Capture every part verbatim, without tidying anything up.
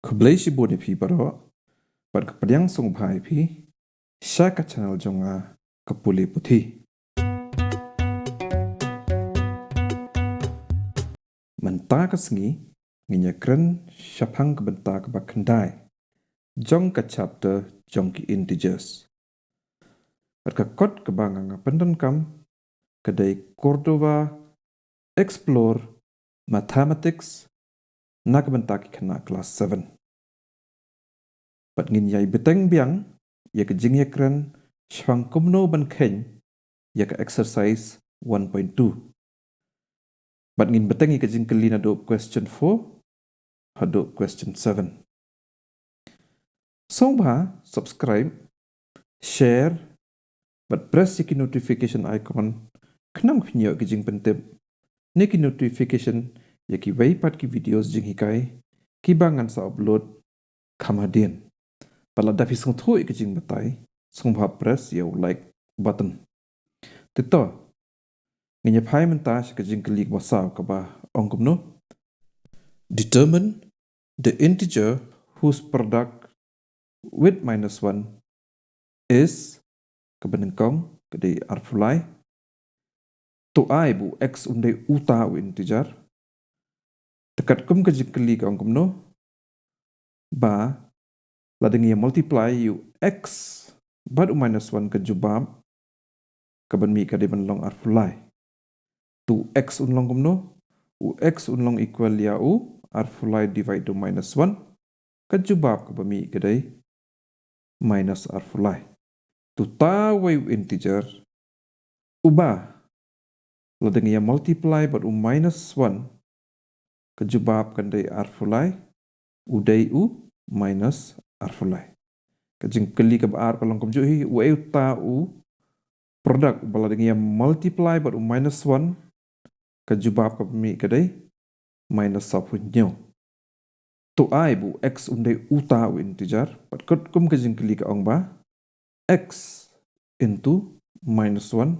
Khublei shibun ïa phi baroh, bad ka pdiang sngewbha ïa phi sha ka channel jong nga, ka Pule Puthi. Mynta ka sngi ngin ïakren shaphang ka bynta kaba khyndai jong ka chapter jong ki integers. Bad ka kot kaba nga, nga pyndonkam ka dei Cordova Explore Mathematics na ka bynta ki khynnah class seven. Bad ngin ïai bteng biang ïa ka jingïakren shaphang kumno ban kheiñ ïa ka exercise one point two. Bad ngin bteng ïa ka jingkylli naduh question four haduh question seven. Sngewbha subscribe, share bad press ïa ki notification icon khnang phin ïoh ki jingpyntip ne ki notification ïa kiwei pat ki videos jinghikai kiba ngan sa upload kham hadien. Bad lada phi sngewthuh ïa ka jingbatai, sngewbha press ïa u like button. Te to, ngin ïa phai mynta sha ka jingkylli kaba saw kaba ong kumno: Determine the integer whose product with minus one is, kaba nyngkong ka dei arphew lai. To ai ba u x un dei uta u integer. Te katkum ka jingkylli ka ong kumno, ba lada ngi ïa multiply ïa u x bad u minus one, ka jubab kaban mih ka dei ban long arphew lai. To u x un long kumno, u x un long equal ïa u arphew lai divide da u minus one, ka jubab kaba mih ka dei minus arphew lai. To uta uwei u integer uba lada ngi ïa multiply bad u minus one, ka jubab kan dei arphew lai, u dei u minus arphew lai. Ka jingkylli kaba ar ka long kumjuh hi, uei uta u product uba lada ngi ïa multiply bad u minus one, ka jubab kaba mih ka dei minus sawphew hynñiew. To ai ba u x un dei uta u integer, bad katkum ka jingkylli ka ong ba x into minus one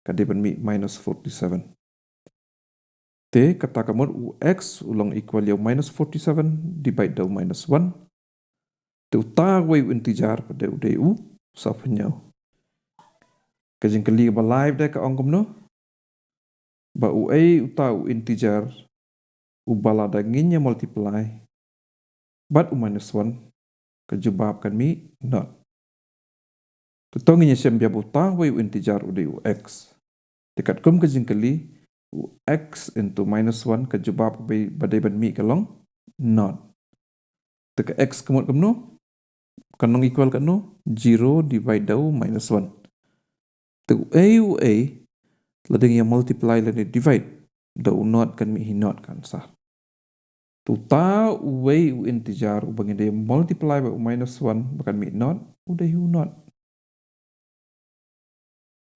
ka dei ban mih minus forty-seven. Te kata ka mut u x u long equal ïa u minus forty-seven divide da u minus one. Te uta uwei u integer pat u dei u sawphew hynñiew. Ka jingkylli kaba lai pat ka ong kumno, ba uei uta u integer uba lada ngin ïa multiply bad u minus one, ka jubab kan mih nought. Te to ngin ïa shem biang ba uta uwei u integer u dei u x. Te katkum ka jingkylli, u x into minus one, ka jubab ba dei ban mih ka long nought. Te ka x ka mut kumno, kan long equal katno, zero divide da u minus one. Te uei uei lada ngi ïa multiply lane divide da u nought kan mih hi nought, kan sah. To uta uwei u integer uba ngi dei multiply bad u minus one ba kan mih nought, u dei hi u nought.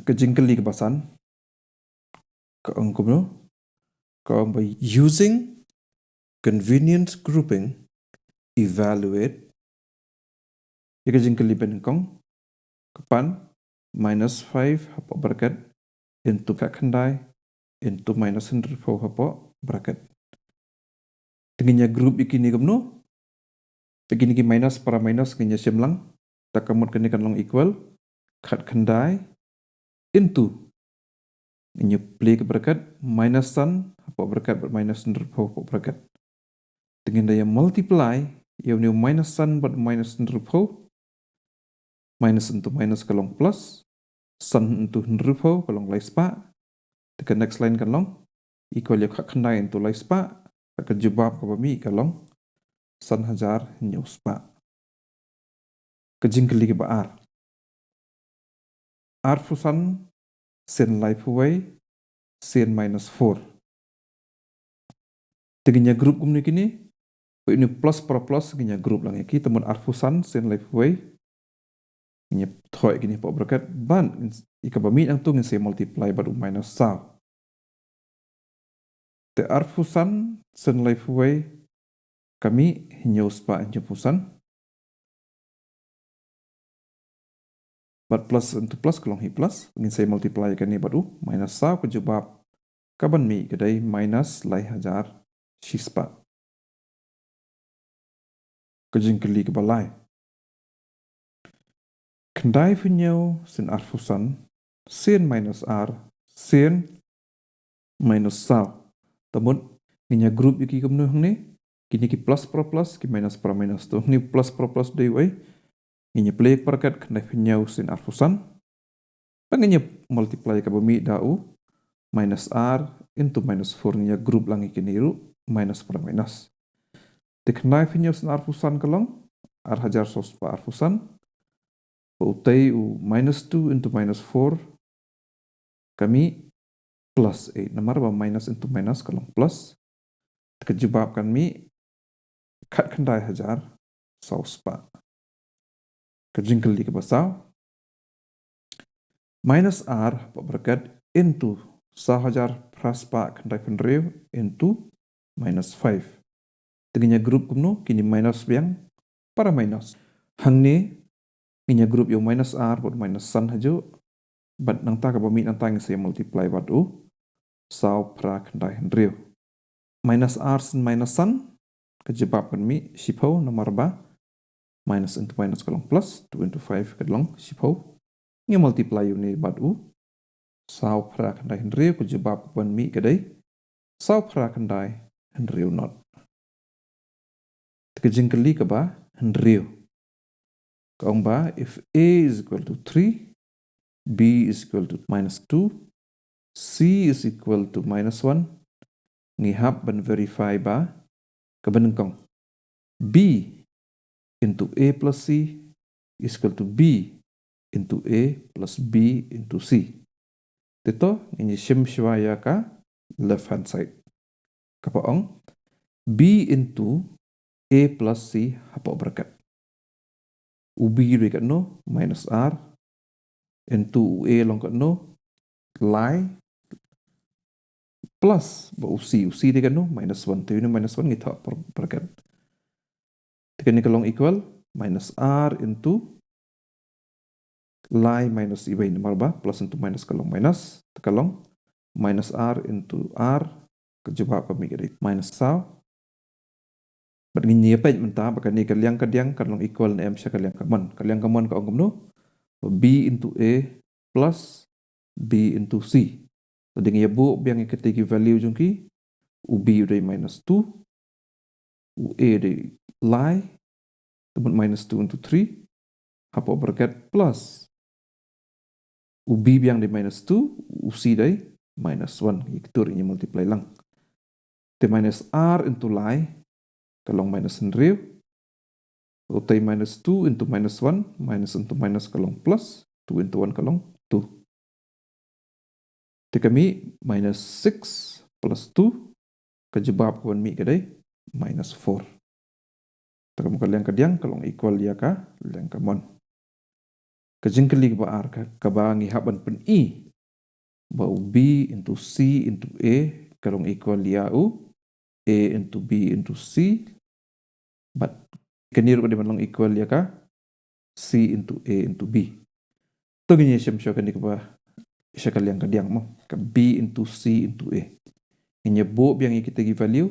Ka jingkylli kaba san ka ong kumno, ka ong ba using convenience grouping, evaluate. Ïa ka jingkylli ba nyngkong, ka pan minus five hapoh bracket into khatkhyndai into minus hynriewphew hapoh bracket. Te ngin ïa group ïa kine kumno? Te kine ki minus para minus ngin ïa shim lang. Te ka mut kane kan long equal khatkhyndai into, ngin ïa plie ka bracket, minus san hapoh bracket bad minus hynriewphew hapoh bracket. Te ngin da ïa multiply ïa une u minus san bad minus hynriewphew. Minus into minus ka long plus, san into hynriewphew ka long lai spah. Te ka next line kan long equal ïa khatkhyndai into lai spah, ka jubab kaba mih ka long san hajar hynñiew spah. Ka jingkylli kaba ar, arphew san sien laiphew wei sien minus four. Te ngin ïa group kumne kine, une plus para plus ngin ïa group lang ïa ki, te mut arphew san sien laiphew wei, ngin ïa thoh ïa kine hapoh bracket, bad ïa kaba mih nangta ngin sa multiply bad u minus saw. Te arphew san sien laiphew wei ka mih hynñiew spah hynñiewphew san. Bad plus into plus ka long hi plus, ngin sa multiply ïa kane bad u minus saw, ka jubab kaban mih ka dei minus lai hajar shi spah. Ka jingkylli kaba lai. Khyndai phew hynñiew sien arphew san, sien minus ar, sien minus saw. Te mut ngin ïa group ïa ki kumno hangne? Kine ki plus para plus, ki minus para minus. To hangne plus para plus dei u ei? Ngin ïa plie ïa ka bracket, khyndai phew hynñiew sien arphew san. Bad ngin ïa multiply kaba mih da u minus ar into minus four, ngin ïa group lang ïa kine ruh, minus para minus. Te khyndai phew hynñiew sien arphew san ka long ar hajar saw spah arphew san. Bad utei u minus two into minus four ka mih plus eight, namar ba minus into minus ka long plus. Te ka jubab kan mih khatkhyndai hajar saw spah. Ka jingkylli kaba saw. Minus ar, hapoh bracket, into saw hajar phra spah khyndai phew hynriew into minus five. Te ngin ïa group kumno? Kine minus biang, para minus. Hangne ngin ïa group ïa u minus ar bad minus san hajuh. Bad nangta kaba mih nangta ngin sa ïa multiply bad u saw phra khyndai hynriew. Minus ar sien minus san, ka jubab kan mih shiphew, namar ba minus into minus ka long plus, two into five ka long shiphew. Ngin multiply ïa une bad u saw phra khyndai hynriew, ka jubab kaban mih ka dei saw phra khyndai hynriew not. Te ka jingkylli kaba hynriew ka ong ba, if A is equal to three, B is equal to minus two, C is equal to minus one, ngi hap ban verify ba kaba nyngkong, B into A plus C is equal to B into A plus B into C. Te to ngin ïa shim shuwa ïa ka left hand side. Kaba ong B into A plus C hapoh bracket. U B u dei katno? Minus ar. Into u A long katno? Lai. Plus ba u C, u C dei katno? Minus one. Te une minus one ngi thoh hapoh bracket. Te kane ka long equal minus ar into lai minus iwei, namar ba plus into minus ka long minus. Te ka long minus ar into ar, ka jubab ka mih ka dei minus saw. Bad ngin ïa peit mynta ba kane ka liang ka diang kan long equal ne em sha ka liang ka mon. Ka liang ka mon ka ong kumno? Ba B into A plus B into C. Te dang ïa buh biang ïa kita ki value jong ki, u B u dei minus two, u A u dei lai, te mut minus two into three, hapoh bracket plus u B biang dei minus two, u C dei minus one, ïa kito ruh ngin ïa multiply lang. Te minus ar into lai ka long minus hynriew. Utei minus two into minus one, minus into minus ka long plus, two into one ka long two. Te ka mih minus six plus two, ka jubab kaban mih ka dei minus four. Te ka mut ka liang ka diang ka long equal ïa ka liang ka mon. Ka jingkylli kaba ar ka, kaba ngi hap ban pyni ba u B into C into A ka long equal ïa u A into B into C. Bad kane ruh ka dei ban long equal ïa ka C into A into B. To ngin ïa shim shuwa kane kaba sha ka liang ka diang mo, ka B into C into A. Ngin ïa buh biang ïa kita ki value.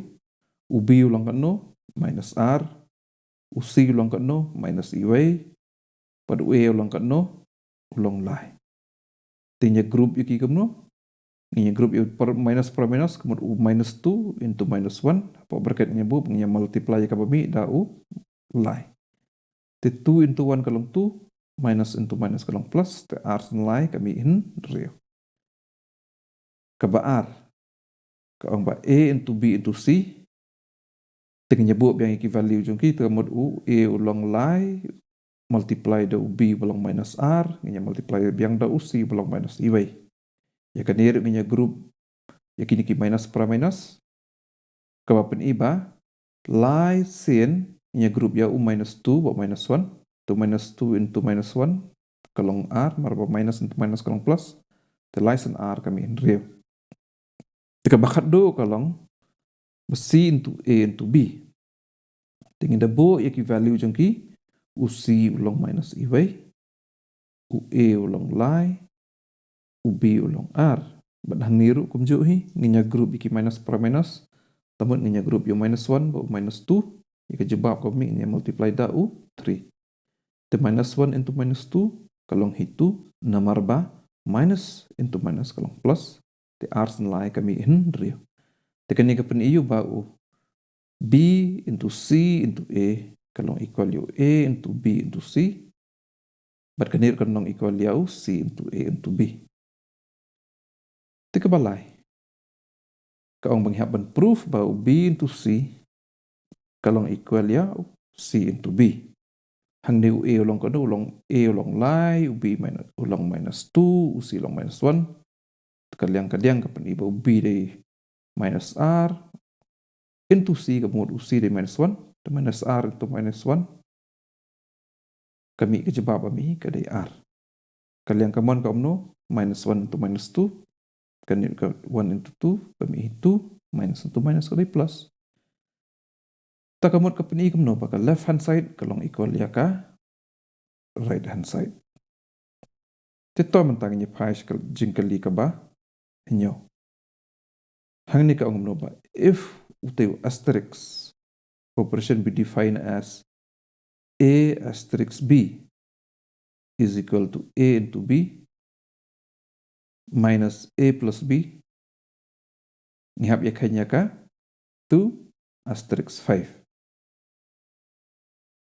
U B u long katno? Minus ar. U C u long katno? Minus iwei. Bad u A u long katno? U long lai. Te ngin ïa group ïa ki kumno? Ngin ïa group ïa u par-, minus para minus, ka mut u minus two into minus one. Hapoh bracket ngin ïa buh, ngin ïa multiply ïa kaba mih da u lai. Te two into one ka long two, minus into minus ka long plus, te ar sien lai ka mih hynriew. Kaba ar ka ong ba A into B into C. Te ngin ïa buh biang ïa ki value jong ki, te ka mut u A u long lai, multiply da u B ba long minus ar, ngin ïa multiply biang da u C ba long minus iwei. Ïa kane ruh ngin ïa group ïa kine ki minus para minus. Kaba pyni ba lai sien ngin ïa group ïa u minus two bad minus one. Te minus two into minus one ka long ar, namar ba minus into minus ka long plus. Te lai sien ar ka mih hynriew. Te kaba khatduh ka long ba C into A into B. Te ngin da buh ïa ki value jong ki, u C u long minus iwei, u A u long lai, u B u long ar. Bad hangne ruh kumjuh hi, ngin ïa group ïa ki minus para minus. Te mut ngin ïa group ïa u minus one bad u minus two. ïa ka jubab ka mih ngin ïa multiply da u three. Te minus one into minus two ka long hi two, namar ba minus into minus ka long plus. Te ar sien lai ka mih hynriew. Te kane ka pyni ïa u ba u b into c into a ka long equal ïa u a into b into c. Bad kane ruh kan long equal ïa u c into a into b. Te kaba lai, ka ong ba ngi hap ban prove ba u b into c ka long equal ïa u c into b. Hangne u a u long kano, u long a u long lai, u b minus, u long minus two, u c u long minus one. Te ka liang ka diang ka pyni ba u b dei minus ar into c, ka mut u c dei minus one, te minus ar into minus one ka mih, ka jubab ba mih ka dei ar. Ka liang ka mon ka kumno, minus one into minus two, ka mih ka one into two ka mih two, minus into minus ka dei plus. Te ka mut ka pyni kumno ba ka left hand side ka long equal ïa ka right hand side. Te to mynta ngin ïa phai sha ka jingkylli kaba hynñiew. Hangne ka ong kumno ba if utei u asterisk, operation be defined as a asterisk b is equal to a into b minus a plus b, ngi hap ïa khein ïa ka two asterisk five.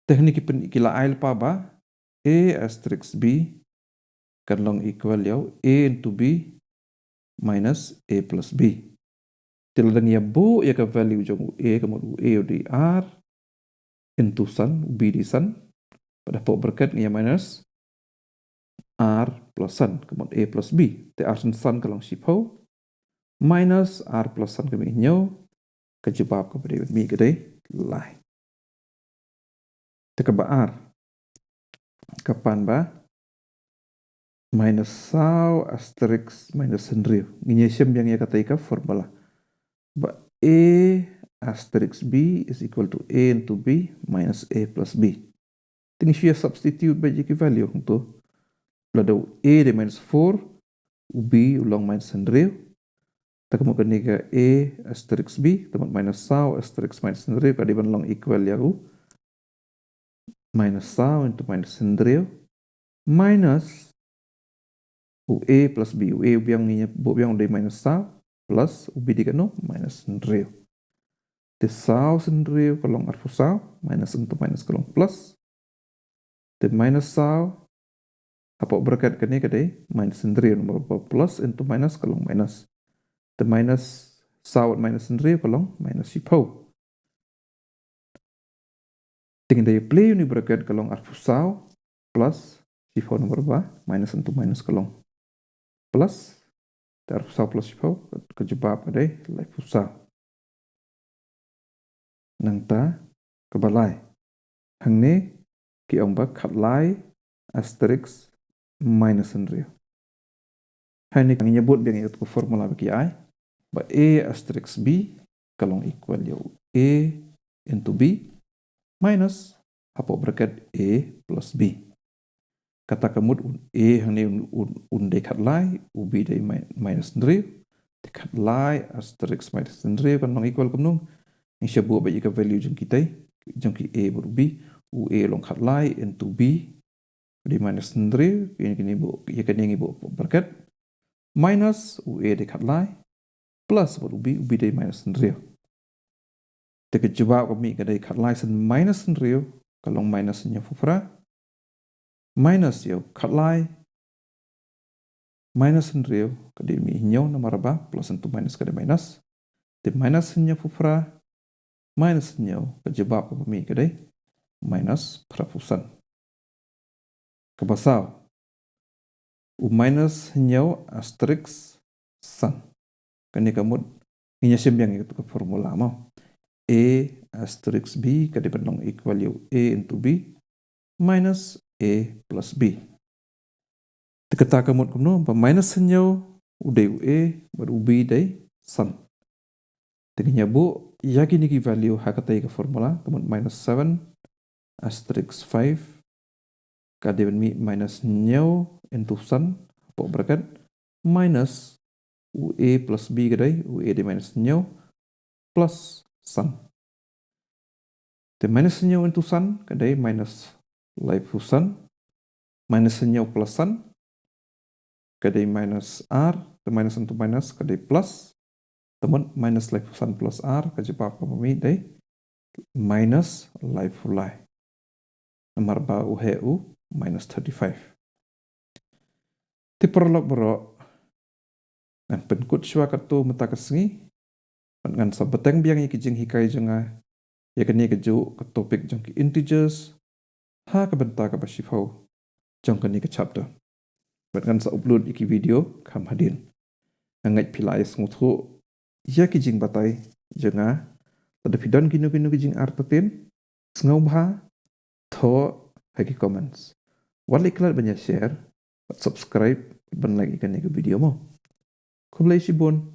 Te hangne ki pyn-, ki la ai lypa ba a asterisk b kan long equal ïa u a into b minus a plus b. Te lada ngi ïa buh ïa ka value jong u a, ka mut u a u dei ar into san, u b dei san, bad hapoh bracket ngi ïa minus ar plus san, ka mut a plus b. Te ar san san ka long shiphew, minus ar plus san ka mih hynñiew, ka jubab kaba dei ban mih ka dei lai. Te kaba ar, ka pan ba minus saw asterisk minus hynriew. Ngin ïa shem biang ïa katei ka formula ba a asterisk b is equal to a into b minus a plus b. Te ngi shu ïa substitute beit ïa ki value hangto. Lada u a dei minus four, u b u long minus hynriew. Te ka mut kane ka a asterisk b, te mut minus saw asterisk minus hynriew ka dei ban long equal ïa u minus saw into minus hynriew minus u a plus b, u a u biang ngi ïa buh biang u dei minus saw, plus u b dei kano, minus hynriew. Te saw hynriew ka long arphew saw, minus into minus ka long plus. Te minus saw, hapoh bracket kane ka dei minus hynriew, namar ba plus into minus ka long minus. Te minus saw minus hynriew ka long minus shiphew. Te ngin da ïa plie ïa une u bracket ka long arphew saw plus shiphew, namar ba minus into minus ka long plus. Te arphew saw plus shiphew, ka jubab ka dei laiphew saw. Nangta kaba lai. Hangne ki ong ba khatlai asterisk minus hynriew. Hangne ngin ïa bud biang ïa ka formula ba ki ai, ba a asterisk b ka long equal ïa u a into b minus hapoh bracket a plus b. Kata ka mut un a hangne un, un, un dei khatlai, u b dei mi-, minus hynriew. Te khatlai asterisk minus hynriew kan long equal kumno? Ngi shu buh beit ïa ka value jong kitei, jong ki a bad u b. U a long khatlai into b, u dei minus hynriew, ïa kane ngi buh, ïa kane ngi buh bracket. Minus u a dei khatlai, plus bad u b, u b dei minus hynriew. Te ka jubab ka mih ka dei khatlai sien minus hynriew, ka long minus hynñiewphew phra. Minus ïa u khatlai minus hynriew, ka dei mih hynñiew namar ba plus into minus ka dei minus. Te minus hynñiewphew phra minus hynñiew, ka jubab kaba mih ka dei minus phraphew san. Kaba saw, u minus hynñiew asterisk san. Kane ka mut ngin ïa shem biang ïa ka formula mo. A asterisk b ka dei ban long equal ïa u a into b minus a plus b. Te kata ka mut kumno, ba minus hynñiew u dei u a bad u b dei san. Te ngin ïa buh ïa kine ki value ha katei ka formula, ka mut minus seven asterisk five ka dei ban mih minus hynñiew into san hapoh bracket minus u a plus b ka dei, u a dei minus hynñiew plus san. Te minus hynñiew into san ka dei minus laiphew san. Minus hynñiew plus san ka dei minus ar. Te minus into minus ka dei plus. Te mut minus laiphew san plus ar ka jubab kaba mih dei minus laiphew lai. Namar ba u heh u minus thirty-five. Te paralok baroh, ngan pynkut shuwa katto mynta ka sngi. Bad ngan sa bteng biang ïa ki jinghikai jong nga ïa kane kajuh ka topic jong ki integers ha ka bynta kaba shiphew jong kane ka chapter. Bad ngan sa upload ïa ki video kham hadien. Nga ngeit phi la ïa sngewthuh ïa ki jingbatai jong nga. Lada phi don kino kino ki jingartatien, sngewbha thoh ha ki comments. Wat leh klet ban ïa share bad subscribe bad ban like ïa kane ka video mo. Khublei shibun.